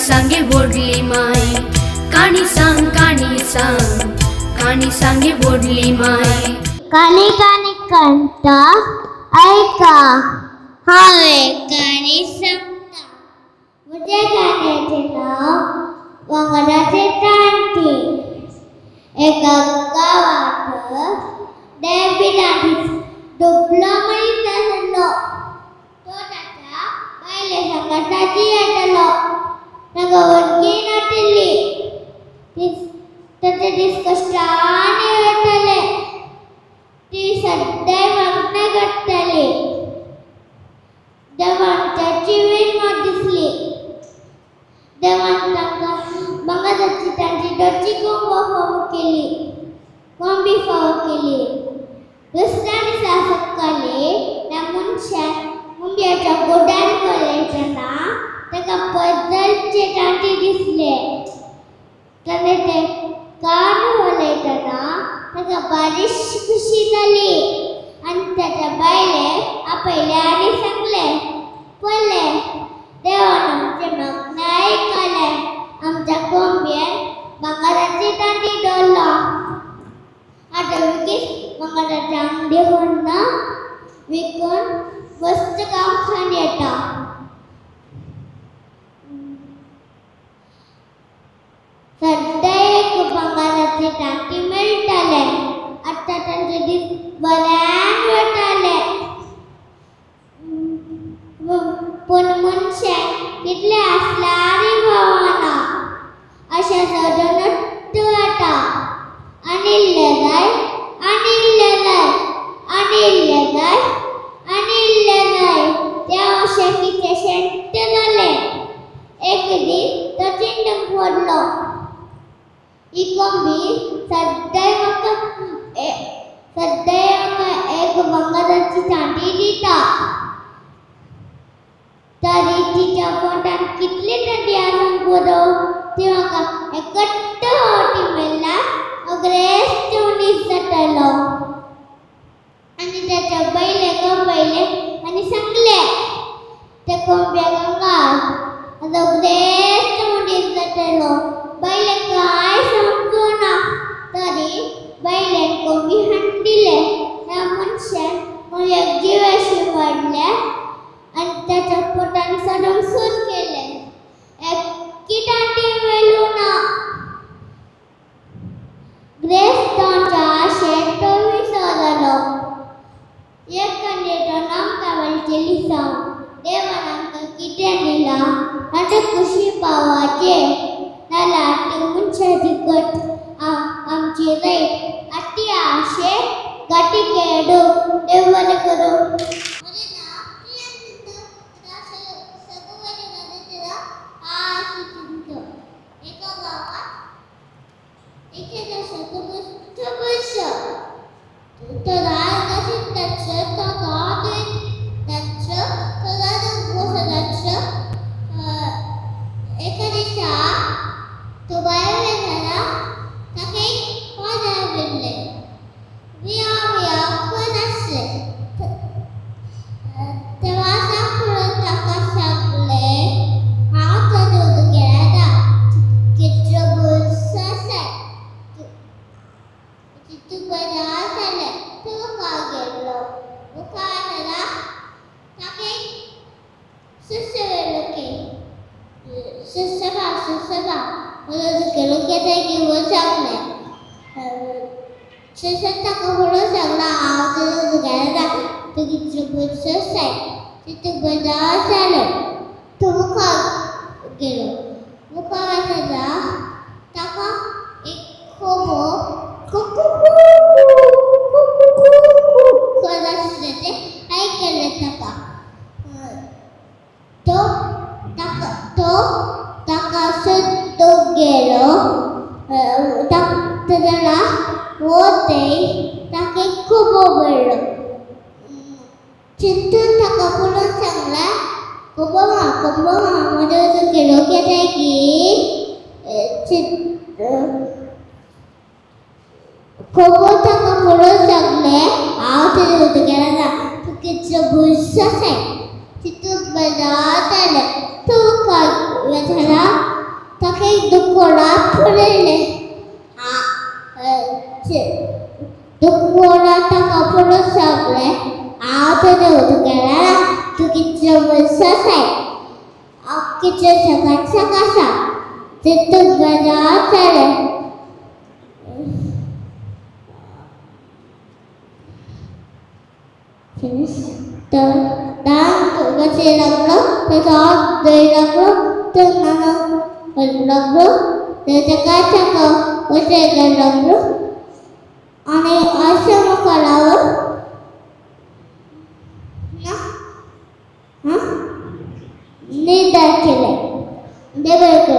सांगे व्हडली माय, काणी सांग काणी सांग, काणी सांगे व्हडली माय. काणी काणी कंटा ऐका, हांव काणी सांगता. म्हज्या काणयेचें नांव वांगडाचे तांती. एका गांवांत डेबिटाची दुबलो मनीस आसलो. तो ताच्या बायले सांगाताची येतालो. ताका वणटी नाशिल्ली. ताचे दीस कश्टांनी वताले. ती सद्दां मागणें करताली. देवान ताची वीण दिसली. देवान तांकां भांगराची तांची डोची कोंबो फावो केली, कोंबी फावो केली. दुसऱ्या दिसा सकाळीं त्या मनशान कोंबयाच्या गोड्यान पळयतना ताका पजलचे तांती दिसले. ताणें तें कान पळयतना ताका बारीक खुशी जाली आनी ताच्या बायलेक आपयलें आनी सांगलें, पळय देवान आमचें मागणें आयकलें. आमच्या कोंबयेन भांगराची तांती दवरलो. आतां विकीस भांगराची आंगडी व्हरून विकून मस्त काम खावन येता. सद्दां एक भांगराची तांती मेळटाले. आतां तांचे दीस बऱ्यान वताले. पूण मनशाक कितलें आसल्यारय पावना. अशें सदनूच वता. आनी इल्लें जाय, आनी इल्लें जाय, आनी इल्लें जाय, आनी इल्लें जाय. तें अशें कितें शेणटें जालें. एक दीस तो चिंतूंक पडलो, ही कोंबी सद्दां म्हाका एक भांगराची तांती दिता. तरी तिच्या पोटांत कितली तांती आसूंक पुरो. ती म्हाका एकट्ट फावटी मेळ्ळ्यार हांव ग्रेस्त मनीस जातलो. आनी ताच्या बायलेक आपयलें आनी सांगलें, त्या कोंबयाक घाल, आतां ग्रेस्त मनीस जातलो. बायलेक कांय समजूना. तरी बायलेन कोंबी हाडून दिलें. त्या मनशान कोंबयाक जिवेशी मारलें आनी ताच्या पोटांत सडूंक सुरू केलें. एक्की तांती मेळूं ना. ग्रेस्तांच्या आशेन तो विसरलो. एक काणयेचो नाम कावलचें लिसांव. देवान आमकां कितें दिलां ताचे खुशी पावपाचें, नाल्यार ती मनशाची गत आमची रयत. आती आशे गाठी केडू. देव बरें करूं. टिचर सकाळ सकाळ ते तूं बरें जालें. Finish. तर धांक कशें लागलो तेचो हात धंय लागलो तो नाना लागलो ते सकाळ सकाळ वचूंक लागलो आनी अशें म्हाका लागलो ना हां निर्धार केलें. देव बरें करूं.